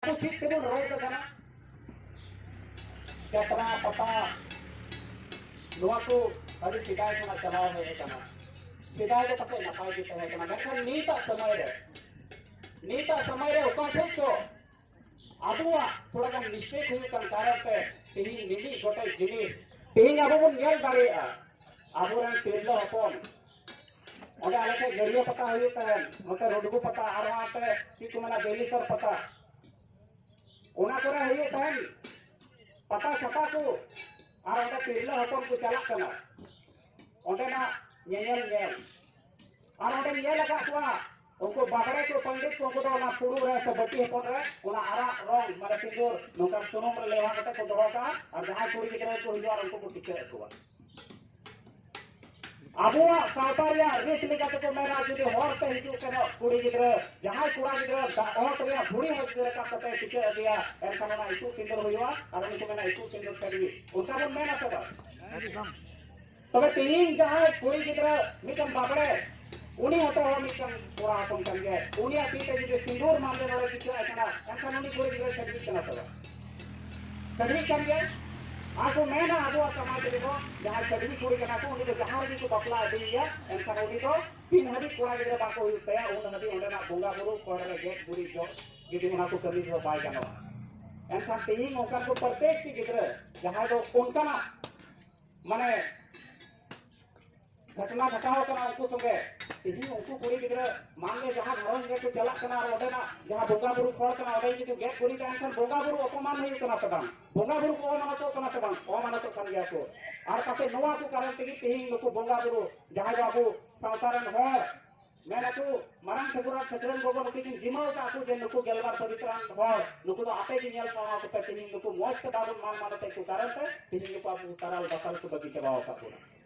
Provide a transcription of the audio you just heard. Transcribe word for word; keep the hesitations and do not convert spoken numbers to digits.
ᱟᱵᱚ ᱪᱮᱫ ᱛᱮᱵᱚᱱ ᱨᱚᱲ ᱠᱟᱱᱟ? ᱡᱟᱛᱨᱟ ᱯᱟᱛᱟ, ᱱᱚᱣᱟ ᱠᱚ ᱟᱹᱰᱤ ᱥᱮᱫᱟᱭ ᱠᱷᱚᱱᱟᱜ ᱪᱟᱞᱟᱣ ᱦᱮᱡ ᱟᱠᱟᱱᱟ᱾ ᱥᱮᱫᱟᱭ ᱫᱚ ᱯᱟᱥᱮᱡ ᱱᱟᱯᱟᱭ ᱜᱮ ᱛᱟᱦᱮᱸ ᱠᱟᱱᱟ, ᱢᱮᱱᱠᱷᱟᱱ ᱱᱤᱛᱟᱜ ᱥᱚᱢᱚᱭ ᱨᱮ, ᱱᱤᱛᱟᱜ ᱥᱚᱢᱚᱭ ᱨᱮ ᱚᱠᱟ ᱴᱷᱮᱡ ᱪᱚ ᱟᱵᱚᱣᱟᱜ ᱛᱷᱚᱲᱟ ᱜᱟᱱ mistake ᱦᱩᱭᱩᱜ ᱠᱟᱱ ᱠᱟᱨᱚᱱ ᱛᱮ ᱛᱮᱦᱮᱧ ᱢᱤᱢᱤᱫ ᱜᱚᱴᱮᱡ ᱡᱤᱱᱤᱥ, ᱛᱮᱦᱮᱧ ᱟᱵᱚ ᱵᱚᱱ ᱧᱮᱞ ᱫᱟᱲᱮᱭᱟᱜᱼᱟ, ᱟᱵᱚᱨᱮᱱ ᱛᱤᱨᱞᱟᱹ ᱦᱚᱯᱚᱱ ᱚᱸᱰᱮ ᱟᱞᱮ ᱴᱷᱮᱡ ᱜᱟᱹᱲᱭᱟᱹ ᱯᱟᱛᱟ ᱦᱩᱭᱩᱜ ᱛᱟᱦᱮᱸᱱ, ᱱᱚᱛᱮ ᱨᱩᱰᱜᱩ ᱯᱟᱛᱟ, ᱟᱨ ᱚᱱᱟᱛᱮ ᱪᱮᱫ ᱠᱚ ᱢᱮᱱᱟ, ᱵᱮᱞᱤᱥᱚᱨ ᱯᱟᱛᱟ, ᱚᱱᱟ ᱠᱚᱨᱮ ᱦᱩᱭᱩᱜ ᱛᱟᱦᱮᱸᱱ ᱯᱟᱛᱟ ᱪᱷᱟᱛᱟ ᱠᱚ, ᱟᱨ ᱚᱸᱰᱮ ᱛᱤᱨᱞᱟᱹ ᱦᱚᱯᱚᱱ ᱠᱚ ᱪᱟᱞᱟᱜ ᱠᱟᱱᱟ ᱚᱸᱰᱮᱱᱟᱜ ᱧᱮᱧᱮᱞ ᱧᱮᱞ᱾ ᱟᱨ ᱚᱸᱰᱮᱧ ᱧᱮᱞ ᱟᱠᱟᱫ ᱠᱚᱣᱟ, ᱩᱱᱠᱩ ᱵᱟᱵᱲᱮ ᱠᱚ, ᱯᱚᱱᱰᱤᱛ ᱠᱚ, ᱩᱱᱠᱩ ᱫᱚ ᱚᱱᱟ ᱯᱷᱩᱲᱩᱜ ᱨᱮ ᱥᱮ ᱵᱟᱹᱴᱤ ᱦᱚᱯᱚᱱ ᱨᱮ ᱚᱱᱟ ᱟᱨᱟᱜ ᱨᱚᱝ, ᱢᱟᱱᱮ ᱥᱤᱸᱫᱩᱨ, ᱱᱚᱝᱠᱟᱱ ᱥᱩᱱᱩᱢ ᱨᱮ ᱞᱮᱣᱦᱟ ᱠᱟᱛᱮ ᱠᱚ ᱫᱚᱦᱚ ᱠᱟᱜᱼᱟ᱾ ᱟᱨ ᱡᱟᱦᱟᱸᱭ ᱠᱩᱲᱤ ᱜᱤᱫᱽᱨᱟᱹ ᱠᱚ ᱦᱤᱡᱩᱜᱼᱟ, ᱩᱱᱠᱩ ᱠᱚ ᱴᱤᱠᱟᱹ ᱟᱠᱚᱣᱟ᱾ ᱟᱵᱚᱣᱟᱜ ᱥᱟᱶᱛᱟ ᱨᱮᱭᱟᱜ ᱨᱤᱛ ᱞᱮᱠᱟ ᱛᱮᱠᱚ ᱢᱮᱱᱟ, ᱡᱩᱫᱤ ᱦᱚᱨ ᱛᱮ ᱦᱤᱡᱩᱜ ᱥᱮᱱᱚᱜ ᱠᱩᱲᱤ ᱜᱤᱫᱽᱨᱟᱹ, ᱡᱟᱦᱟᱸᱭ ᱠᱚᱲᱟ ᱜᱤᱫᱽᱨᱟᱹ ᱫᱟᱜ ᱚᱛ ᱨᱮᱭᱟᱜ ᱫᱷᱩᱲᱤ ᱦᱚᱸ ᱡᱩᱫᱤ ᱨᱟᱠᱟᱵ ᱠᱟᱛᱮ ᱴᱤᱠᱟᱹ ᱟᱫᱮᱭᱟ, ᱮᱱᱠᱷᱟᱱ ᱚᱱᱟ ᱤᱛᱩᱫ ᱥᱤᱸᱫᱩᱨ ᱦᱩᱭᱩᱜᱼᱟ᱾ ᱟᱨ ᱩᱱᱤ ᱠᱚ ᱢᱮᱱᱟ ᱤᱛᱩᱫ ᱥᱤᱸᱫᱩᱨ ᱪᱷᱟᱹᱰᱣᱤ᱾ ᱚᱱᱠᱟ ᱵᱚᱱ ᱢᱮᱱᱟ ᱥᱮ ᱵᱟᱝ? ᱮᱠᱫᱚᱢ᱾ ᱛᱚᱵᱮ ᱛᱮᱦᱤᱧ ᱡᱟᱦᱟᱸᱭ ᱠᱩᱲᱤ ᱜᱤᱫᱽᱨᱟᱹ ᱢᱤᱫᱴᱟᱝ ᱵᱟᱵᱲᱮ, ᱩᱱᱤ ᱦᱚᱸᱛᱚ ᱢᱤᱫᱴᱟᱝ ᱠᱚᱲᱟ ᱦᱚᱯᱚᱱ ᱠᱟᱱ ᱜᱮᱭᱟᱭ᱾ ᱩᱱᱤᱭᱟᱜ ᱛᱤ ᱛᱮ ᱡᱩᱫᱤ ᱥᱤᱸᱫᱩᱨ ᱢᱟᱢᱞᱮ ᱱᱚᱰᱮ ᱪᱤᱠᱟᱹᱜ ᱟᱭ ᱠᱟᱱᱟ, ᱮᱱᱠᱷᱟᱱ ᱩᱱᱤ ᱠᱩᱲᱤ ᱜᱤᱫᱽᱨᱟᱹ ᱪᱷᱟᱹᱰᱣᱤᱜ ᱠᱟᱱᱟ ᱥᱮ ᱵᱟᱝ? ᱪᱷᱟᱹᱰᱣᱤᱜ ᱠᱟᱱ ᱜᱮᱭᱟᱭ᱾ ᱟᱨ ᱠᱚ ᱢᱮᱱᱟ ᱟᱵᱚᱣᱟᱜ ᱥᱚᱢᱟᱡᱽ ᱨᱮᱫᱚ, ᱡᱟᱦᱟᱸᱭ ᱪᱷᱟᱹᱰᱣᱤ ᱠᱩᱲᱤ ᱠᱟᱱᱟ ᱠᱚ, ᱩᱱᱤ ᱫᱚ ᱡᱟᱦᱟᱸ ᱨᱮᱜᱮ ᱠᱚ ᱵᱟᱯᱞᱟ ᱤᱫᱤᱭᱮᱭᱟ, ᱮᱱᱠᱷᱟᱱ ᱩᱱᱤ ᱫᱚ ᱛᱤᱱ ᱦᱟᱹᱵᱤᱡ ᱠᱚᱲᱟ ᱜᱤᱫᱽᱨᱟᱹ ᱵᱟᱠᱚ ᱦᱩᱭᱩᱜ ᱛᱟᱭᱟ, ᱩᱱ ᱦᱟᱹᱵᱤᱡ ᱚᱸᱰᱮᱱᱟᱜ ᱵᱚᱸᱜᱟ ᱵᱩᱨᱩ, ᱠᱚᱲᱟ ᱨᱮ ᱜᱮᱡ ᱜᱩᱨᱤᱡ ᱡᱚᱜ, ᱡᱩᱫᱤ ᱚᱱᱟ ᱠᱚ ᱠᱟᱹᱢᱤ ᱨᱮᱦᱚᱸ ᱵᱟᱭ ᱜᱟᱱᱚᱜᱼᱟ᱾ ᱮᱱᱠᱷᱟᱱ ᱛᱮᱦᱤᱧ ᱚᱱᱠᱟᱱ ᱠᱚ ᱯᱨᱚᱛᱮᱠᱴᱤ ᱜᱤᱫᱽᱨᱟᱹ ᱡᱟᱦᱟᱸᱭ ᱫᱚ ᱚᱱᱠᱟᱱᱟᱜ ᱢᱟᱱᱮ ᱜᱷᱚᱴᱚᱱᱟ ᱜᱷᱚᱴᱟᱣ ᱠᱟᱱᱟ ᱩᱱᱠᱩ ᱥᱚᱸᱜᱮ, ᱛᱮᱦᱤᱧ ᱩᱱᱠᱩ ᱠᱩᱲᱤ ᱜᱤᱫᱽᱨᱟᱹ ᱢᱟᱱᱞᱤᱭᱟ ᱡᱟᱦᱟᱸ ᱜᱷᱟᱨᱚᱸᱡᱽ ᱨᱮᱠᱚ ᱪᱟᱞᱟᱜ ᱠᱟᱱᱟ ᱟᱨ ᱚᱸᱰᱮᱱᱟᱜ ᱡᱟᱦᱟᱸ ᱵᱚᱸᱜᱟ ᱵᱩᱨᱩ ᱠᱷᱚᱲ ᱠᱟᱱᱟ, ᱚᱸᱰᱮ ᱡᱩᱫᱤ ᱠᱚ ᱜᱮᱫ ᱜᱩᱨᱤᱡᱟ, ᱮᱱᱠᱷᱟᱱ ᱵᱚᱸᱜᱟ ᱵᱩᱨᱩ ᱚᱯᱚᱢᱟᱱ ᱦᱩᱭᱩᱜ ᱠᱟᱱᱟ ᱥᱮ ᱵᱟᱝ? ᱵᱚᱸᱜᱟ ᱵᱩᱨᱩ ᱠᱚ ᱚᱢᱟᱱᱚᱛᱚᱜ ᱠᱟᱱᱟ ᱥᱮ ᱵᱟᱝ? ᱚᱢᱟᱱᱚᱛᱚᱜ ᱠᱟᱱ ᱜᱮᱭᱟ ᱠᱚ᱾ ᱟᱨ ᱯᱟᱥᱮᱡ ᱱᱚᱣᱟ ᱠᱚ ᱠᱟᱨᱚᱱ ᱛᱮᱜᱮ ᱛᱮᱦᱤᱧ ᱱᱩᱠᱩ ᱵᱚᱸᱜᱟ ᱵᱩᱨᱩ, ᱡᱟᱦᱟᱸᱭ ᱫᱚ ᱟᱵᱚ ᱥᱟᱶᱛᱟ ᱨᱮᱱ ᱦᱚᱲ, ᱢᱮᱱ ᱟᱠᱚ, ᱢᱟᱨᱟᱝ ᱴᱷᱟᱹᱠᱩᱨ ᱟᱨ ᱴᱷᱟᱹᱠᱨᱟᱹᱱ ᱜᱚᱜᱚ ᱱᱩᱠᱤᱱ ᱠᱤᱱ ᱡᱤᱢᱟᱹ ᱟᱠᱟᱫ ᱠᱚ ᱡᱮ ᱱᱩᱠᱩ ᱜᱮᱞᱵᱟᱨ ᱯᱟᱹᱨᱤᱥ ᱨᱮᱱ ᱦᱚᱲ, ᱱᱩᱠᱩ ᱫᱚ ᱟᱯᱮ ᱜᱮ ᱧᱮᱞ ᱥᱟᱢᱟᱝ ᱠᱚᱯᱮ, ᱛᱮᱦᱮᱧ ᱱᱩᱠᱩ ᱢᱚᱡᱽ ᱛᱮ ᱵᱟᱵᱚᱱ ᱢᱟᱱ ᱢᱟᱱᱚᱛᱮᱫ ᱠᱚ ᱠᱟᱨᱚᱱ ᱛᱮ ᱛᱮᱦᱮᱧ ᱱᱩᱠᱩ ᱟᱵᱚ ᱛᱟᱨᱟᱞ ᱵᱟᱥᱟᱞ ᱠᱚ ᱵᱟᱹᱜᱤ ᱪᱟᱵᱟᱣ ᱟᱠᱟᱫ ᱵᱚᱱᱟ᱾